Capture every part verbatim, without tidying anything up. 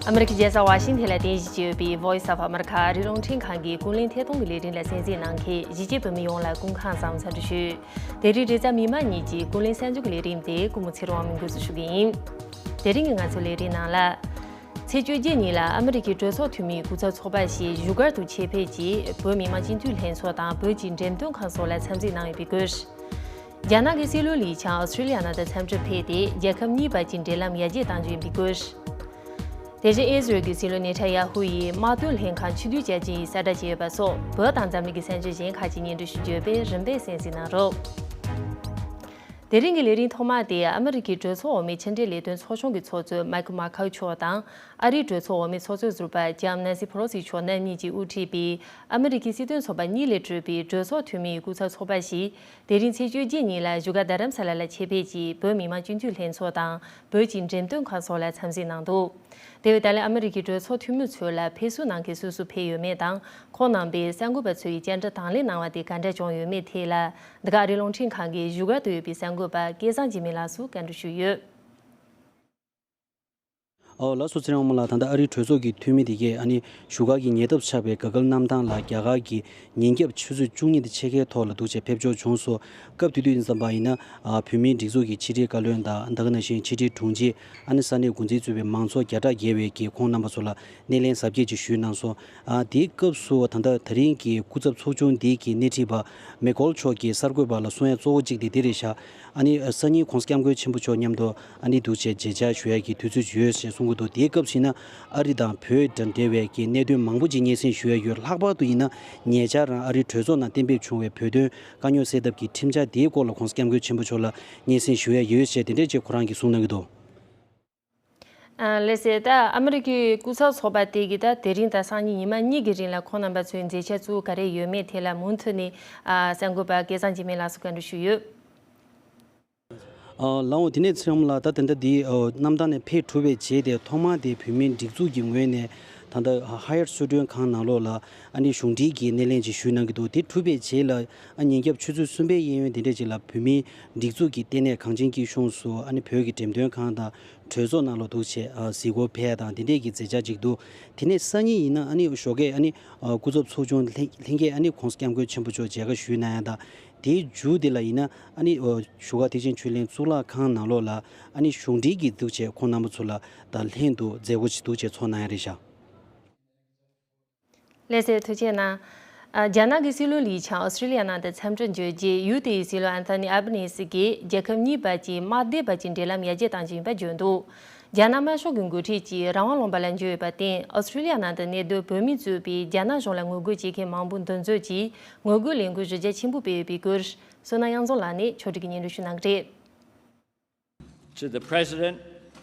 ཨ་མི་རི་ཀའི་རྒྱལ་ས་ཝ་ཤིང་ཐན་ལ་རྟེན་གཞི་བྱས་ཡོད་པའི་Voice of America ཨ་རིའི་རླུང་འཕྲིན་ཁང་གི་ཀུན་གླེང་ཐད་གཏོང་གི་ལས་རིམ་ལ་གསན་གཟིགས་གནང་མཁན་གཞིས་བྱེས་བོད་མི་ཡོངས་ལ་སྐུ་ཁམས་བཟང་འཚམས་འདྲི་ཞུ། དེ་རིང་རེས་གཟའ་མིག་དམར་ཉིན་གྱི་ཀུན་གླེང་གསར་འགྱུར་གྱི་ལས་རིམ་དེ་སྐུ་ངོ་ཚེ་རིང་དབང་མོས་འགོ་འཛུགས་ཞུ་གི་ཡིན། དེ་རིང་གི་ང་ཚོའི་ལས་རིམ་ནང་ལ། ཚེས་བཅོ་བརྒྱད་ཉིན་ལ་ཨ་མི་རི་ཀའི་གྲོས་ཚོགས་འཐུས་མིའི་སྐུ་ཚབ་ཚོགས་པ་ཞིག་བཞུགས་སྒར་དུ་ཆེད་ཕེབས་ཀྱིས་བོད་མི་མང་སྤྱི་འཐུས་ལྷན་ཚོགས་དང་བོད་ཀྱི་འགྲེམས་སྟོན་ཁང་སོགས་ལ་འཚམས་གཟིགས་གནང་ཡོད་པའི་སྐོར། རྒྱ་ནག་གི་སྲིད་བློན་ལི་ཆང་ཨོ་སི་ཀྲི་ལི་ཡ་ནང་དུ་འཚམས་འདྲིར་ཕེབས་ཏེ་རྒྱལ་ཁབ་གཉིས་བར་གྱི་འབྲེལ་ལམ་ཡར་རྒྱས་གཏང་རྒྱུ་ཡིན་པའི་སྐོར། དེ་བཞིན་ཨི་ཟི་རལ་གྱི་སྲིད་བློན་ནེ་ཐན་ཡ་ཧུ་ཡིས་དམག་དོན་ལྷན་ཁང་ཕྱིར་བསྡུ་བྱ་རྒྱུ་ཡིན་གསལ་བསྒྲགས་བྱས་ཡོད་པ་སོགས་བོད་དང་འཛམ་གླིང་གི་གསར་འགྱུར་གཞན་ཁག་ཅིག་སྙན་སྒྲོན་ཞུ་རྒྱུ་ཡོད་པས་རིམ་པས་གསན་གཟིགས་གནང་རོགས། དེ་རིང་གི་ལས་རིམ་ཐོག་མ་དེ་ཨ་མི་རི་ཀའི་གྲོས་ཚོགས་འོག་མའི་ཕྱི་འབྲེལ་ལས་དོན་ཚོགས་ཆུང་གི་ཚོགས་གཙོ་མཱིག་མཱ་ཁེལ་མཆོག་དང་ཨ་རིའི་གྲོས་ཚོགས་འོག་མའི་ཚོགས་གཙོ་ཟུར་པ་ལྕམ་ནན་སི་ཕེ་ལོ་སི་མཆོག་རྣམ་གཉིས་ཀྱིས་དབུ་ཁྲིད་པའི་ཨ་མི་རི་ཀའི་སྲིད་དོན་ཚོགས་པ་གཉིས་ལས་གྲུབ་པའི་གྲོས་ཚོགས་འཐུས་མིའི་སྐུ་ཚབ་ཚོགས་པ་ཞིག་དེ་རིང་ཚེས་བཅོ་བརྒྱད་ཉིན་ལ་བཞུགས་སྒར་རྡ་རམ་ས་ལ་ལ་ཆེད་ཕེབས་ཀྱིས་བོད་མི་མང་སྤྱི་འཐུས་ལྷན་ཚོགས་དང་བོད་ཀྱི་འགྲེམས་སྟོན་ཁང་སོགས་ལ་འཚམས་གཟིགས་གནང་འདུག་དེ་བས་ད་ལན་ཨ་མི་རི་ཀའི་གྲོས་ཚོགས་འཐུས་མི་ཚོ་ལ་ཕེབས་བསུ་གནང་མཁན་སུ་སུ་ཕེབས་ཡོད་མེད་དང་ཁོང་རྣམ་པས་གསར་འགོད་པ་ཚོ་ཡི་བཅར་འདྲི་དང་ལེན་གནང་བ་དེ་ག་འདྲ་བྱུང་ཡོད་མེད་ཐད་ལ། འདི་ག་ཨ་རིའི་རླུང་འཕྲིན་ཁང་གི་བཞུགས་སྒར་དུ་ཡོད་པའི་གསར་འགོད་པ་སྐལ་བཟང་འཇིགས་མེད་ལགས་སུ་བཀའ་འདྲི་ཞུས་ཡོད། ཨོ་ལགས་སོ། ཚེ་རིང་དབང་མོ་ལགས། ད་ལྟ་ཨ་རིའི་གྲོས་ཚོགས་ཀྱི་འཐུས་མི་དེ་གས་ཨ་ནི་བཞུགས་སྒར་གྱི་ཉེ་འདབས་ཆགས་པའི་ག་གལ་གནམ་ཐང་ལ་རྒྱ་གར་གྱི་ཉིན་རྒྱབ་ཆུ་ཚོད་བཅུ་གཉིས་དང་ཕྱེད་ཀའི་ཐོག་ལ་འདུག་བྱས་ཕེབས་འབྱོར་བྱུང་སོང་། སྐབས་དེ་དུས་ཙམ་པ་ཡིན་ན་ཨ་བོད་མིའི་སྒྲིག་འཛུགས་ཀྱི་ཕྱི་དྲིལ་བཀའ་བློན་དང་ད་ག་ནང་བཞིན་ཕྱི་དྲིལ་དྲུང་ཆེ་ཨ་ནི་ས་གནས་འགོ་འཛིན་གཙོས་པའི་མང་ཚོགས་བརྒྱ་ཕྲག་བརྒལ་བས་ཀྱིས་ཁོང་རྣམ་པ་ཚོ་ལ་སྣེ་ལེན་གཟབ་རྒྱས་ཅིག་ཞུས་གནང་སོང་། ཨ་དེའི་སྐབས་སུ་ད་ལྟ་དེ་རིང་གི་སྐུ་ཚབ་ཚོགས་ཆུང་འདི་གི་སྣེ་ཁྲིད་པ་མེ་ཀོལ་མཆོག་གིས་གསར་འགོད་པ་ལ་གསུང་ཡ་གཙོ་བོ་གཅིག་དེ་འདི་རེད་ཤག་ཨ་ནི་སང་ཉིན་༸གོང་ས་༸སྐྱབས་མགོན་ཆེན་པོ་མཆོག་མཉམ་དུ་ཨ་ནི་འདུག་བྱས་མཇལ་བཅར་ཞུ་ཡ་གི་དུས་ཚོད་ཡོད་ཞེས་གསུང་གི་འདུག་དེའི་སྐབས་སུ་ཡིན་ན་ཨ་རི་དང་བོད་དང་འབྲེལ་བའི་གི་གནད་དོན་མང་པོ་ཅིག་སྙན་སེང་ཞུ་ཡ་ཡོད། ལྷག་པར་དུ་ཡིན་ན་ཉེ་ཆར་རང་ཨ་རིའི་གྲོས་ཚོགས་ནང་གཏན་འབེབས་བྱུང་བའི་བོད་དོན་དཀའ་རྙོག་སེལ་ཐབས་ཀྱི་ཁྲིམས་འཆར་དེའི་སྐོར་ལ་༸གོང་ས་༸སྐྱབས་མགོན་ཆེན་པོ་མཆོག་ལ་སྙན་སེང་ཞུ་ཡ་ཡོད་ཞེས་དེ་འདྲས་ཅིག་ཁོ་རང་གིས་གསུངས་གནང་གི་འདུག་ཨ་ལགས་སོ། ད་ཨ་མི་རི་ཀའི་སྐུ་ཚབ་ཚོགས་པ་དེ་གིས་ད་དེ་རིང་དང་སང་ཉིན་ཉི་མ་གཉིས་ཀྱི་རིང་ལ་ཁོང་རྣམ་པ་ཚོའི་མཛད་འཆར་ཚུར་ག་རེ་ཡོད་མེད་ཐད་ལ་མུ་མཐུད་ནས་ཨ་གསར་འགོད་པ་སྐལ་བཟང་འཇིགས་མེད་ལགས་སུ་བཀའ་འདྲི་ཞུས་ཡོད། ཨ་ལགས་འོང་། དེ་ནས་ཚེ་རིང་ལགས། ད་ད་ལྟ་འདི་ཨ་གནམ་ཐང་ནས་ཕེབས་གྲུབ་པའི་རྗེས་དེ་ཐོག་མར་དེ་བོད་མིའི་སྒྲིག་འཛུགས་ཀྱི་ངོས་ནས་ད་ལྟ་ཧ་ཡར་གསོལ་མགྲོན་ཁང་ནང་ལོགས་ལ་ཨ་ནི་གཞུང་འབྲེལ་གྱི་སྣེ་ལེན་ཅིག་ཞུས་གནང་གི་འདུག་དེ་གྲུབ་པའི་རྗེས་ལ་ཨ་ཉིན་རྒྱབ་ཆུ་ཚོད་གསུམ་པའི་གཡས་གཡོན་དེ་འདྲས་ཅིག་ལ་བོད་མིའི་སྒྲིག་འཛུགས་ཀྱི་ལྟེ་གནས་གངས་ཅན་སྐྱིད་གཤོངས་སུ་ཨ་ནི་བོད་ཀྱི་འགྲེམས་སྟོན་ཁང་དང་གྲོས་ཚོགས་ནང་ལ་འདུག་བྱས་ཨ་གཟིགས་སྐོར་ཕེབས་ཡ་དང་དེ་འདྲས་ཀྱི་མཛད་འཆར་ཅིག་འདུག་དེ་ནས་སང་ཉིན་ཡིན་ན་ཨ་ནི་ཞོགས་ཀས་ཨ་ནི་ཨ་སྐུ་ཚབ་ཚོགས་ཆུང་ལྷན་ལྷན་རྒྱས་ཨ་ནི་༸གོང་ས་༸སྐྱབས་མགོན་ཆེན་པོ་མཆོག་མཇལ་ཁ་ཞུས་གནང་ཡ་དང་། དེའི་མཇུག་དེ་ལ་ཡིན་ན་ཨ་ནི་ཨོ་བཞུགས་སྒར་ཐེག་ཆེན་ཆོས་གླིང་གཙུག་ལག་ཁང་ནང་ལོགས་ལ་ཨ་ནི་གཞུང་འབྲེལ་གྱི་འདུག་བྱས་ཁོང་རྣམ་པ་ཚོ་ལ་དང་ལྷན་དུ་མཛད་སྒོ་ཞིག་འདུག་བྱས་ཚོགས་གནང་ཡ་རེད་ཤག་ལགས་སོ། ཐུགས་རྗེ་གནང་། ཨ་རྒྱ་ནག་གི་སྲིད་བློན་ལི་ཆང་ཨོ་སི་ཀྲི་ལི་ཡ་ནང་དུ་འཚམས་འདྲིར་འབྱོར་རྗེས་ཡུལ་དེའི་སྲིད་བློན་ཨན་ཐོ་ནི་ཨལ་བྷ་ནི་སི་གིས་རྒྱལ་ཁབ་གཉིས་བར་གྱི་དམག་སྡེ་བར་གྱི་འབྲེལ་ལམ་ཡར་རྒྱས་གཏང་རྒྱུ་ཡིན་པ་བརྗོད་འདུག་རྒྱ་ནག་དམར་ཤོག་གི་འགོ་ཁྲིད་ཀྱིས་རང་དབང་ལུང་པ་ལ་འབྱོར་ཡོད་པར་བརྟེན་ཨོ་སི་ཀྲི་ལི་ཡ་ནང་དུ་གནས་སྡོད་བོད་མི་གཙོས་པའི་རྒྱ་ནག་གཞུང་ལ་ངོ་རྒོལ་བྱེད་མཁན་མང་པོ་འདུ་འཛོམས་ཀྱིས་ངོ་རྒོལ་ལས་འགུལ་ཞེ་དྲག་ཆེན་པོ་སྤེལ་ཡོད་པའི་སྐོར། བསོད་ནམས་དབྱངས་འཛོམས་ལགས་ནས་ཕྱོགས་སྒྲིག་གིས་སྙན་སྒྲོན་ཞུ་གནང་གི་རེད། To the President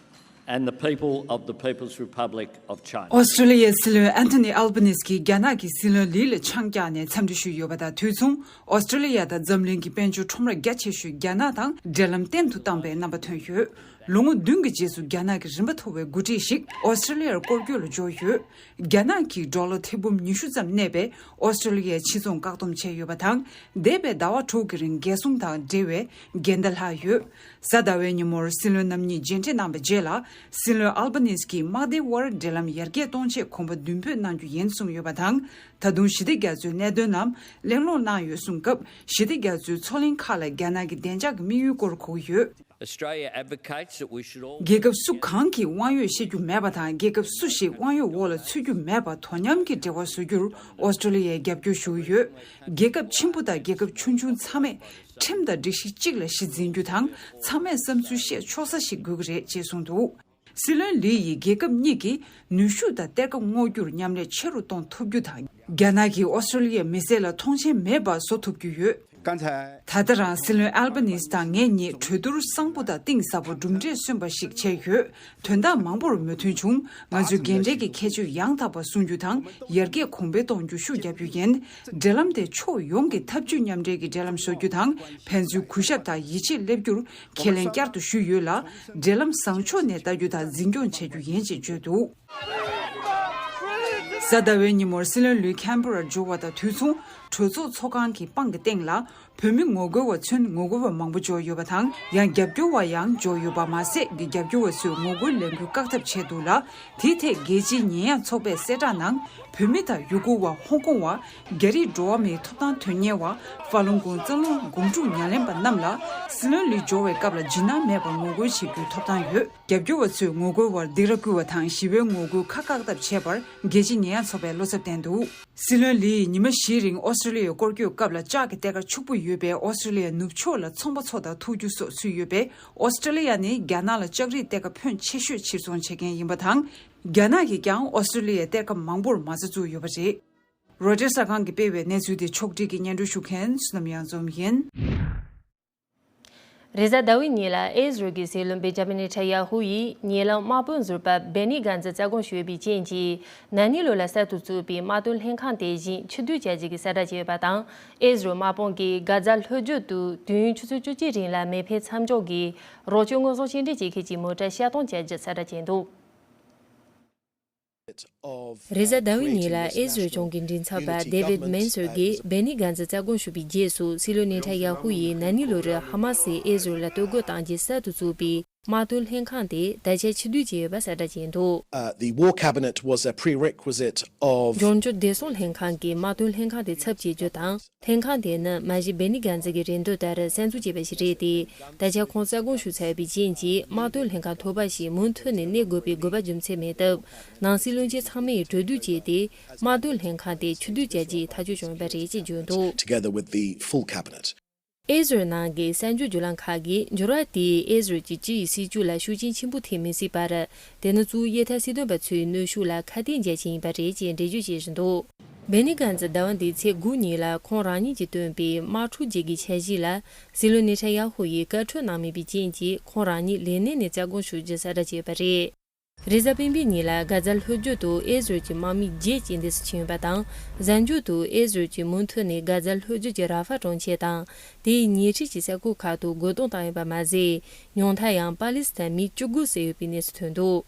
and the people of the People's Republic of China. ཨོ་སི་ཀྲི་ལི་ཡའི་སྲིད་བློན་ཨན་ཐོ་ནི་ཨལ་བྷ་ནི་སི་གིས་རྒྱ་ནག་གི་སྲིད་བློན་ལི་ལ་ཆང་བཀྱགས་ནས་འཚམས་འདྲི་ཞུས་ཡོད་པ་དང་དུས་མཚུངས། ཨོ་སི་ཀྲི་ལི་ཡ་དང་འཛམ་གླིང་གི་དཔལ་འབྱོར་ཁྲོམ་ར་རྒྱ་ཆེ་ཤོས་རྒྱ་ནག་དང་འབྲེལ་ལམ་བརྟན་དུ་བཏང་པའི་རྣམ་པ་ཐོན་ཡོད། ལོ་ངོ་བདུན་གྱི་རྗེས་སུ་རྒྱ་ནག་གི་རིམ་པ་མཐོ་བའི་འགོ་ཁྲིད་ཞིག་ཨོ་སི་ཀྲི་ལི་ཡར་སྐོར་སྐྱོད་ལ་འབྱོར་ཡོད། རྒྱ་ནག་གིས་ཌོ་ལར་ཐེར་འབུམ་ཉི་ཤུ་ཙམ་གནས་པའི་ཨོ་སི་ཀྲི་ལི་ཡའི་ཕྱིར་ཚོང་བཀག་སྡོམ་བྱས་ཡོད་པ་དང་། འདས་པའི་ཟླ་བ་དྲུག་གི་རིང་རྒྱལ་སྲུང་དང་འབྲེལ་བའི་འགལ་ཟླ་ལྷག་ཡོད། གཟའ་ཟླ་བའི་ཉིན་མོར་སྲིད་བློན་རྣམ་གཉིས་མཇལ་འཕྲད་གནང་བའི་རྗེས་ལ། སྲིད་བློན་ཨལ་བྷ་ནིས་ཀྱིས་དམག་སྡེའི་དབར་འབྲེལ་ལམ་ཡར་རྒྱས་གཏོང་ཆེད་གོམ་པ་མདུན་སྤོས་གནང་རྒྱུ་ཡིན་གསུངས་ཡོད་པ་དང་། ད་དུང་ཞི་བདེ་རྒྱ་མཚོའི་གནད་དོན་རྣམས་གླེང་སློང་གནང་ཡོད་གསུངས་སྐབས། ཞི་བདེ་རྒྱ་མཚོའི་མཚོ་གླིང་ཁག་ལ་རྒྱ་ནག་གི་བདེ་འཇགས་ཀྱི་དམིགས་ཡུལ་སྐོར་གོ་གི་ཡོད། Australia advocates that we should all རྒྱལ་ཁབ་སུ་གང་གིས་དབང་ཡོད་བཤད་རྒྱུ་མེད་པ་དང་། རྒྱལ་ཁབ་སུ་ཞིག་དབང་ཡོད་འོག་ལ་ཚུད་རྒྱུ་མེད་པར་དོ་མཉམ་གྱི་འབྲེལ་བ་བཟོ་རྒྱུར་ཨོ་སི་ཀྲི་ལི་ཡས་རྒྱབ་སྐྱོར་ཞུ་གི་ཡོད། རྒྱལ་ཁབ་ཆེན་པོ་དང་རྒྱལ་ཁབ་ཆུང་ཆུང་ཚང་མས་ཁྲིམས་དང་སྒྲིག་གཞི་གཅིག་ལ་གཞི་འཛིན་རྒྱུ་དང་། ཚང་མས་བསམ་ཚུལ་བཤད་ཆོག་ས་ཞིག་དགོས་ཀྱི་རེད་ཅེས་གསུངས་འདུག་སྲིད་བློན་ལི་ཡིས་རྒྱལ་ཁབ་གཉིས་ཀྱིས་ནུས་ཤུགས་དང་གཏེར་ཁ་སྔོག་རྒྱུར་མཉམ་ལས་ཆེ་རུ་གཏོང་ཐུབ་རྒྱུ་དང་། རྒྱ་ནག་གིས་ཨོ་སི་ཀྲི་ལི་ཡའི་མི་སེར་ལ་མཐོང་ཆེན་མེད་པ་བཟོ་ཐུབ་རྒྱུ་ཡོད། ད་ལྟ་རང་སྲིད་བློན་ཨལ་བྷ་ནིས་དང་ངེད་གཉིས་གྲོས་བསྡུར་གསང་པོ་དང་གཏིང་ཟབ་པོ་གྲུབ་འབྲས་སོན་པ་ཞིག་བྱས་ཡོད། དོན་དག་མང་པོར་མོས་མཐུན་བྱུང་། ང་ཚོས་འགན་འཁྲི་གི་ཁྱད་ཆོས་ཡང་དག་པ་སྲུང་རྒྱུ་དང་ཡར་རྒྱས་གོང་འཕེལ་གཏོང་རྒྱུར་ཤུགས་རྒྱབ་རྒྱུ་ཡིན། འབྲེལ་ལམ་དེ་ཕྱོགས་ཡོངས་ཀྱི་འཐབ་ཇུས་མཉམ་འབྲེལ་གྱི་འབྲེལ་ལམ་བཟོ་རྒྱུ་དང་ཕན་ཚུན་གུས་ཞབས་དང་ཡིད་ཆེས་སླེབས་རྒྱུར་ཁས་ལེན་བསྐྱར་དུ་ཞུས་ཡོད་ལ། འབྲེལ་ལམ་བཟང་ཕྱོགས་ནས་ལྟ་རྒྱུ་དང་འཛིན་སྐྱོང་བྱ་རྒྱུ་ཡིན་ཞེས་བརྗོད་འདུག་གཟའ་ཟླ་བའི་ཉིན་མོར་སྲིད་བློན་ལིས་ཁེམ་པ་རར་འབྱོར་བ་དང་དུས་མཚུངས་གྲོས་ཚོགས་ཚོགས་ཁང་གི་པང་གི་སྟེང་ལ། བོད་མི་ངོ་རྒོལ་བ་ཚུན་ངོ་རྒོལ་བ་མང་པོ་འབྱོར་ཡོད་པ་དང་། ཡང་རྒྱབ་སྐྱོར་བ་ཡང་འབྱོར་ཡོད་པ་མ་ཟད། རྒྱབ་སྐྱོར་བ་ཚོས་ངོ་རྒོལ་ལས་འགུལ་བཀག་ཐབས་བྱས་འདུག་ལ། དེའི་ཐད་རྒྱལ་སྤྱིའི་ཉེས་ཡངས་ཚོགས་པས་གསལ་བསྒྲགས་ནང་། བོད་མི་དང་ཡུ་གུར་བ། ཧོང་ཀོང་བ། རྒྱ་རིགས་འགྲོ་བ་མིའི་ཐོབ་ཐང་དོན་གཉེར་བ། ཧྥ་ལུན་གོང་རྩ་རླུང་སྒོམ་སྒྲུབ་ཉམས་ལེན་པ་རྣམས་ལ། སྲིད་བློན་ལིས་འབྱོར་བའི་སྐབས་ལ་འཇིགས་སྣང་མེད་པར་ངོ་རྒོལ་བྱེད་རྒྱུའི་ཐོབ་ཐང་ཡོད། རྒྱབ་སྐྱོར་བ་ཚོས་ངོ་རྒོལ་བར་སྡིགས་ར་སྐུལ་བ་དང་། ཞི་བའི་ངོ་རྒོལ་ཁག་བཀག་ཐབས་བྱས་པར་རྒྱལ་སྤྱིའི་ཉེས་ཡངས་ཚོགས་པས་བློ་འཚབ་བསྟན་འདུག། སྲིད་བློན་ལིས་ཉི་མ་བཞིའི་རིང་ཨོ་སི་ཀྲི་ལི་ཡའི་སྐོར་སྐྱོད་སྐབས་ལ། ལྕགས་ཀྱི་གཏེར་ཁ་ཕྱུག་པོ་ཡོད་པས། ཨོ་སི་ཀྲི་ལི་ཡ་ནུབ་ཕྱོགས་ལ་ཚོང་པ་ཚོ་དང་ཐུག་རྒྱུ་སོགས་ཚུད་ཡོད་པས། ཨོ་སི་ཀྲི་ལི་ཡ་ནི་རྒྱ་ནག་ལ་ལྕགས་རིགས་གཏེར་ཁ་ཕོན་ཆེ་ཤོས་ཕྱིར་ཚོང་བྱེད་མཁན་ཡིན་པ་དང་། རྒྱ་ནག་གིས་ཀྱང་ཨོ་སི་ཀྲི་ལི་ཡའི་གཏེར་ཁ་མང་པོར་མ་རྩ་བཙུགས་ཡོད་པ་རེད། རོའི་ཊར་གསར་ཁང་གིས་སྤེལ་བའི་གནས་ཚུལ་དེ་ཕྱོགས་སྒྲིག་གིས་སྙན་སྒྲོན་ཞུ་མཁན་བསོད་ནམས་གཡང་འཛོམས་ཡིན། རེས་གཟའ་ཟླ་བའི་ཉིན་ལ་ཨེ་ཟི་རལ་གྱི་སྲིད་བློན་བེན་ཇ་མིན་ནེ་ཐན་ཡ་ཧུ་ཡིས་ཉེ་ལམ་དམག་དཔོན་ཟུར་པ་སྦེ་ནི་གཱན་ཛི་རྩ་དགོངས་ཞུས་པའི་རྐྱེན་གྱིས། ན་ནིང་ལོ་ལ་གསར་དུ་བཙུགས་པའི་དམག་དོན་ལྷན་ཁང་དེ་བཞིན་ཕྱིར་བསྡུ་བྱ་རྒྱུ་གི་གསལ་བསྒྲགས་བྱས་ཡོད་པ་དང་། ཨེ་ཟི་རལ་དམག་དཔུང་གིས་གྷ་ཛ་ལྷོ་རྒྱུད་དུ་དུས་ཡུན་ཆུ་ཚོད་བཅུ་གཅིག་རིང་ལ་མེ་འཕེན་མཚམས་འཇོག་གིས་རོགས་སྐྱོར་དངོས་ཟོག་སྐྱེལ་འདྲེན་བྱེད་མཁན་གྱི་མོ་ཊ་ཕྱིར་གཏོང་བྱ་རྒྱུ་གསལ་བསྒྲགས་བྱས་འདུག། རེས་གཟའ་ཟླ་བའི་ཉིན་ལ་ཨེ་ཟི་རལ་གཞུང་གི་མགྲིན་ཚབ་པ་David Mencer གྱིས་སྦེ་ནི་གཱན་ཛི་རྩ་དགོངས་ཞུས་པའི་རྗེས་སུ། སྲིད་བློན་ནེ་ཐན་ཡ་ཧུ་ཡིས་ན་ནིང་ལོ་རུ་ཧ་མ་སིས་ཨེ་ཟི་རལ་ལ་གཏོར་རྒོལ་བཏང་རྗེས་གསར་དུ་བཙུགས་པའི་དམག་དོན་ལྷན་ཁང་དེ་ད་ཆ་ཕྱིར་བསྡུ་བྱས་ཡོད་པ་གསལ་བསྒྲགས་བྱས་འདུག། Uh, the war cabinet was a prerequisite of འབྱུང་འགྱུར་བདེ་སྲུང་ལྷན་ཁང་གི་དམག་དོན་ལྷན་ཁང་དེ་ཚབ་བྱེད་རྒྱུ་དང་། ལྷན་ཁང་དེ་ནི་མ་གཞི་སྦེ་ནི་གཱན་ཛི་གི་རེ་འདུན་ལྟར་གསར་འཛུགས་བྱས་པ་ཞིག་རེད་དེ། ད་ཆ་ཁོང་རྩ་དགོངས་ཞུས་ཚར་བའི་རྐྱེན་གྱིས་དམག་དོན་ལྷན་ཁང་མཐོ་པ་ཞིག་མུ་མཐུད་ནས་གནས་དགོས་པའི་དགོས་པ་རྒྱུ་མཚན་མེད་སྟབས། ནང་སྲིད་བློན་ཆེན་ཚང་མས་གྲོས་བསྡུར་བྱས་ཏེ། དམག་དོན་ལྷན་ཁང་དེ་ཕྱིར་བསྡུ་བྱ་རྒྱུའི་ཐག་གཅོད་བྱུང་ཡོད་པ་རེད་ཅེས་བརྗོད་འདུག། Together with the full cabinet. ཨེ་ཟི་རལ་ནང་གི་གསར་འགྱུར་བརྒྱུད་ལམ་ཁག་གིས་འགྱུར་བ་དེས་ཨེ་ཟི་རལ་གྱི་སྤྱི་ཡི་སྲིད་བྱུས་ལ་ཤུགས་རྐྱེན་ཆེན་པོ་ཐེབས་མི་སྲིད་པར། དེ་ནི་གཙོ་བོ་གཡས་ཐལ་སྲིད་དོན་པ་ཚོའི་གནོན་ཤུགས་ལ་ཁ་གཏད་འཇལ་ཆེད་ཡིན་པ་རེད་ཅེས་འགྲེལ་བརྗོད་བྱེད་བཞིན་འདུག། སྦེ་ནི་གཱན་ཛི་ཟླ་བ་འདིའི་ཚེས་དགུ་ཉིན་ལ་ཁོང་རང་ཉིད་ཀྱིས་བཏོན་པའི་དམག་འཁྲུག་རྗེས་ཀྱི་འཆར་གཞི་ལ། སྲིད་བློན་ནེ་ཐན་ཡ་ཧུ་ཡིས་བཀའ་འཁྲོལ་གནང་མེད་པའི་རྐྱེན་གྱིས། ཁོང་རང་ཉིད་ལས་གནས་ནས་རྩ་དགོངས་ཞུ་རྒྱུ་གསལ་བསྒྲགས་བྱས་ཡོད་པ་རེད། རེས་གཟའ་སྤེན་པའི་ཉིན་ལ་གྷ་ཛ་ལྷོ་རྒྱུད་དུ་ཨེ་ཟི་རལ་གྱི་དམག་མི་བརྒྱད་རྐྱེན་འདས་སུ་ཕྱིན་ཡོད་པ་དང་། གཟའ་མཇུག་ཏུ་ཨེ་ཟི་རལ་གྱིས་མུ་མཐུད་ནས་གྷ་ཛ་ལྷོ་རྒྱུད་ཀྱི་ར་ཧྥ་གྲོང་ཁྱེར་དང་། དེའི་ཉེ་འཁྲིས་ཀྱི་ས་ཁུལ་ཁག་ཏུ་རྒོལ་རྡུང་བཏང་ཡོད་པ་མ་ཟད། ཉུང་མཐར་ཡང་པ་ལི་སི་ཐན་མི་བཅུ་དགུ་བསད་ཡོད་པའི་གནས་ཚུལ་ཐོན་འདུག།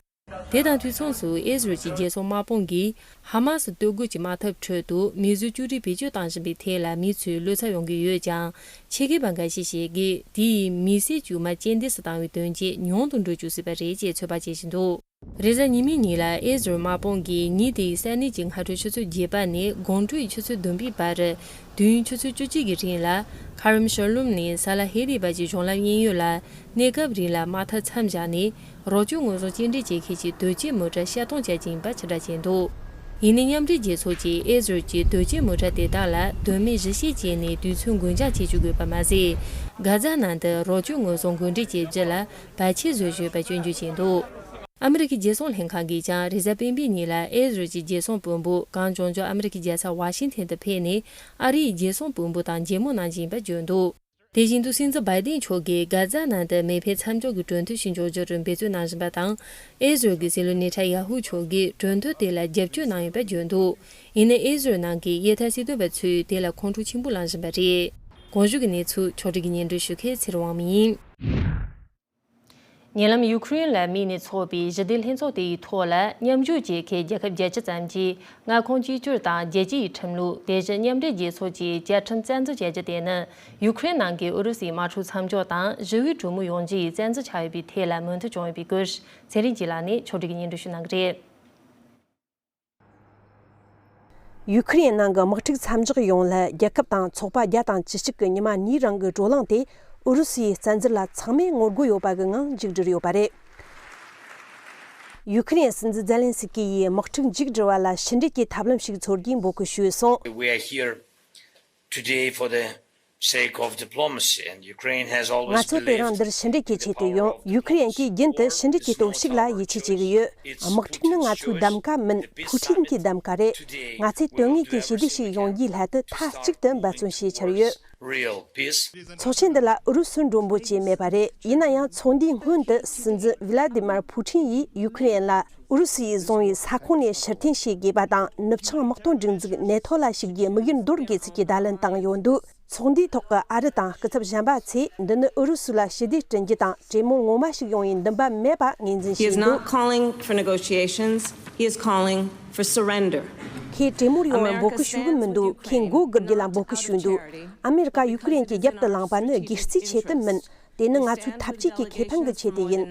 དེ་དང་དུས་མཚུངས་སུ་ཨེ་ཟི་རལ་གྱི་རྒྱལ་སྲུང་དམག་དཔུང་གིས་ཧ་མ་སི་གཏོར་རྒོལ་གྱི་དམག་འཐབ་ཁྲོད་དུ་མི་བཟོས་གཅོད་རིགས་བེད་སྤྱོད་བཏང་བཞིན་པའི་ཐད་ལ་མི་ཚོས་བློ་འཚབ་ཡོང་གི་ཡོད་ཀྱང་། ཆེད་མཁས་པ་འགའ་ཞིག་ཞིག་གིས་དེ་ཡིས་མི་སེར་དཀྱུས་མ་རྐྱེན་འདས་སུ་བཏང་བའི་དོན་རྐྱེན་ཉུང་དུ་འགྲོ་བཅུག་སྲིད་པ་རེད་ཅེས་ཚོད་དཔག་བྱེད་བཞིན་འདུག། རེས་གཟའ་ཉི་མའི་ཉིན་ལ་ཨེ་ཟི་རལ་དམག་དཔུང་གིས་ཉིན་དེའི་ས་གནས་ཀྱི་སྔ་དྲོའི་ཆུ་ཚོད་བརྒྱད་པ་ནས་དགོང་དྲོའི་ཆུ་ཚོད་བདུན་པའི་བར། དུས་ཡུན་ཆུ་ཚོད་བཅུ་གཅིག་གི་རིང་ལ་ཁ་རམ་ཤར་ལུམ་ནས་ས་ལ་ཧེ་ལི་བར་གྱི་གཞུང་ལམ་གཡས་གཡོན་ལ་གནས་སྐབས་རིང་ལ་དམག་འཐབ་མཚམས་བཞག་ནས། རོགས་སྐྱོར་དངོས་ཟོག་སྐྱེལ་འདྲེན་བྱེད་མཁན་གྱི་དོས་སྐྱེལ་མོ་ཊ་ཕྱིར་གཏོང་བྱ་རྒྱུ་ཡིན་པ་ཕྱིར་བསྒྲགས་བྱས་འདུག། ཡིན་ནའི་མཉམ་འབྲེལ་རྒྱལ་ཚོགས་ཀྱིས་ཨེ་ཟི་རལ་གྱི་དོས་སྐྱེལ་མོ་ཊ་དེ་དག་ལ་དོན་མེད་གཞི་བྱས་བྱས་ནས་དུས་ཚོད་འགོར་འགྱངས་བྱེད་བཅུག་དགོས་པ་མ་ཟད། གྷ་ཛ་ནང་དུ་རོགས་སྐྱོར་དངོས་ཟོག་འགོ་འདྲེན་བྱེད་རྒྱུ་ལ་བར་ཆད་བཟོ་བཞིན་ཡོད་པ་སྐྱོན་བརྗོད་བྱས་འདུག། ཨ་མི་རི་ཀའི་རྒྱལ་སྲུང་ལྷན་ཁང་གིས་ཀྱང་རེས་གཟའ་སྤེན་པའི་ཉིན་ལ་ཨེ་ཟི་རལ་གྱི་རྒྱལ་སྲུང་དཔོན་པོ་གངས་ལྗོངས་ལྗོངས་ཨ་མི་རི་ཀའི་རྒྱལ་ས་ཝ་ཤིང་ཐན་དུ་ཕེབས་ནས་ཨ་རིའི་རྒྱལ་སྲུང་དཔོན་པོ་དང་མཇལ་མོལ་གནང་བཞིན་ཡིན་པ་བརྗོད་འདུག། དེ་བཞིན་དུ་སྲིད་འཛིན་བྷའི་ཏིན་མཆོག་གིས་གྷ་ཛ་ནང་དུ་མེ་འཕེན་མཚམས་འཇོག་གི་གྲོས་མཐུན་ཞིག་འཇོག་རྒྱུར་འབད་བརྩོན་གནང་བཞིན་པ་དང་། ཨེ་ཟི་རལ་གྱི་སྲིད་བློན་ནེ་ཐན་ཡ་ཧུ་མཆོག་གིས་གྲོས་མཐུན་དེ་ལ་རྒྱབ་སྐྱོར་གནང་ཡོད་པ་བརྗོད་འདུག། ཡིན་ནའི་ཨེ་ཟི་རལ་ནང་གི་གཡས་ཐལ་སྲིད་དོན་པ་ཚོས་དེ་ལ་ཁོང་ཁྲོ་ཆེན་པོ་ལངས་བཞིན་པ་རེད། གོང་ཞུས་ཀྱི་གནས་ཚུལ་ཕྱོགས་སྒྲིག་གིས་སྙན་སྒྲོན་ཞུ་མཁན་ཚེ་རིང་དབང་མོ་ཡིན། ཉེ་ལམ་ཡུ་ཁུ་རེན་ལ་དམིགས་ནས་འཚོགས་པའི་ཞི་བདེ་ལྷན་ཚོགས་དེ་ཡི་ཐོག་ལ་མཉམ་ཞུགས་བྱེད་མཁན་རྒྱལ་ཁབ་བརྒྱད་ཅུ་ཙམ་གྱིས་མངའ་ཁོངས་གཅིག་གྱུར་དང་རྒྱལ་སྤྱི་ཡི་ཁྲིམས་ལུགས། དེ་བཞིན་མཉམ་འབྲེལ་རྒྱལ་ཚོགས་ཀྱི་བཅའ་ཁྲིམས་རྩ་འཛུགས་བྱ་རྒྱུ་དེ་ནི་ཡུ་ཁུ་རེན་ནང་གི་ཨུ་རུ་སུའི་དམག་འཁྲུག་མཚམས་འཇོག་དང་ཞི་བའི་གྲོས་མོལ་ཡོང་རྒྱུ་ཡི་རྩ་འཛུགས་ཆགས་ཡོད་པའི་ཐད་ལ་མོས་མཐུན་བྱུང་ཡོད་པའི་སྐོར། ཚེ་རིང་སྐྱིད་ལགས་ནས་ཕྱོགས་སྒྲིག་གིས་སྙན་སྒྲོན་ཞུ་གནང་གི་རེད། ཡུ་ཁུ་རེན་ནང་གི་དམག་འཁྲུག་མཚམས་འཇོག་ཡོང་སླད་རྒྱལ་ཁབ་དང་ཚོགས་པ་བརྒྱ་དང་བཅུ་གཅིག་གི་ཉི་མ་གཉིས་རིང་གི་བགྲོ་གླེང་དེ་ཨུ་རུ་སུའི་བཙན་འཛུལ་ལ་ཚང་མས་ངོ་རྒོལ་ཡོད་པ་གི་ངང་མཇུག་བསྒྲིལ་ཡོད་པ་རེད། ཡུ་ཁུ་རེན་སྲིད་འཛིན་ཛེ་ལན་སི་ཀི་ཡིས་དམག་འཁྲུག་མཇུག་སྒྲིལ་བ་ལ་ཕྱི་འབྲེལ་གྱི་ཐབས་ལམ་ཞིག་འཚོལ་རྒྱུའི་འབོད་སྐུལ་ཞུས་སོང་། We are here today for the sake of diplomacy, and Ukraine has always ང་ཚོ་དེ་རིང་འདིར་ཕྱི་འབྲེལ་གྱི་ཆེད་དུ་ཡོང་། ཡུ་ཁུ་རེན་གྱིས་རྒྱུན་དུ་ཕྱི་འབྲེལ་གྱི་སྟོབས་ཤུགས་ལ་ཡིད་ཆེས་བྱེད་ཀྱི་ཡོད། དམག་འཁྲུག་ནི་ང་ཚོའི་གདམ་ག་མིན། ཕུའུ་ཁྲིན་གྱི་གདམ་ག་རེད། ང་ཚོས་དོན་དངོས་ཀྱི་ཞི་བདེ་ཞིག་ཡོང་རྒྱུའི་སླད་དུ་མཐའ་གཅིག་ཏུ་འབད་བརྩོན་བྱེད་འཆར་ཡོད། Real peace. ཚོགས་ཆེན་འདི་ལ་ཨུ་རུ་སུའི་མགྲོན་པོ་བཅས་མེད་པ་རེད། ཡིན་ན་ཡང་ཚོགས་འདུའི་སྔོན་དུ་སྲིད་འཛིན་ཝི་ལ་ཏི་མར་ཕུའུ་ཁྲིན་ཡིས་ཡུ་ཁུ་རེན་ལ་ཨུ་རུ་སུ་ཡིས་བཟུང་བའི་ས་ཁོངས་ནས་ཕྱིར་འཐེན་བྱེད་དགོས་པ་དང་། ནུབ་བྱང་དམག་དོན་སྒྲིག་འཛུགས་ནེ་ཐོ་ལ་ཞུགས་རྒྱུའི་དམིགས་ཡུལ་འདོར་དགོས་ཚུལ་གྱི་བརྡ་ལན་བཏང་ཡོད་འདུག། ཚོགས་འདུའི་ཐོག་གི་ཨ་རི་དང་སྐུ་ཚབ་གཞན་པ་ཚོས་འདི་ནི་ཨུ་རུ་སུ་ལ་ཞི་བདེ་བསྐྲུན་རྒྱུ་དང་གྲོས་མོལ་ངོ་མ་ཞིག་ཡོང་བའི་འདུན་པ་མེད་པ་ངོས་འཛིན་He is བྱས་not འདུག། Calling for negotiations. He is calling for surrender. ཁོས་གྲོས་མོལ་ཡོང་བར་འབོད་སྐུལ་ཞུ་གི་མི་འདུག་ཁོས་མགོ་སྒུར་རྒྱུ་ལ་འབོད་སྐུལ་ཞུས་འདུག་ཨ་མེ་རི་ཀ་ཡུ་ཀེ་རེན་གྱི་རྒྱབ་ཏུ་ལངས་པ་ནི་སྒེར་རྩིས་ཆེད་དུ་མིན། དེ་ནི་ང་ཚོའི་འཐབ་ཇུས་ཀྱི་ཁེ་ཕན་གྱི་ཆེད་དུ་ཡིན།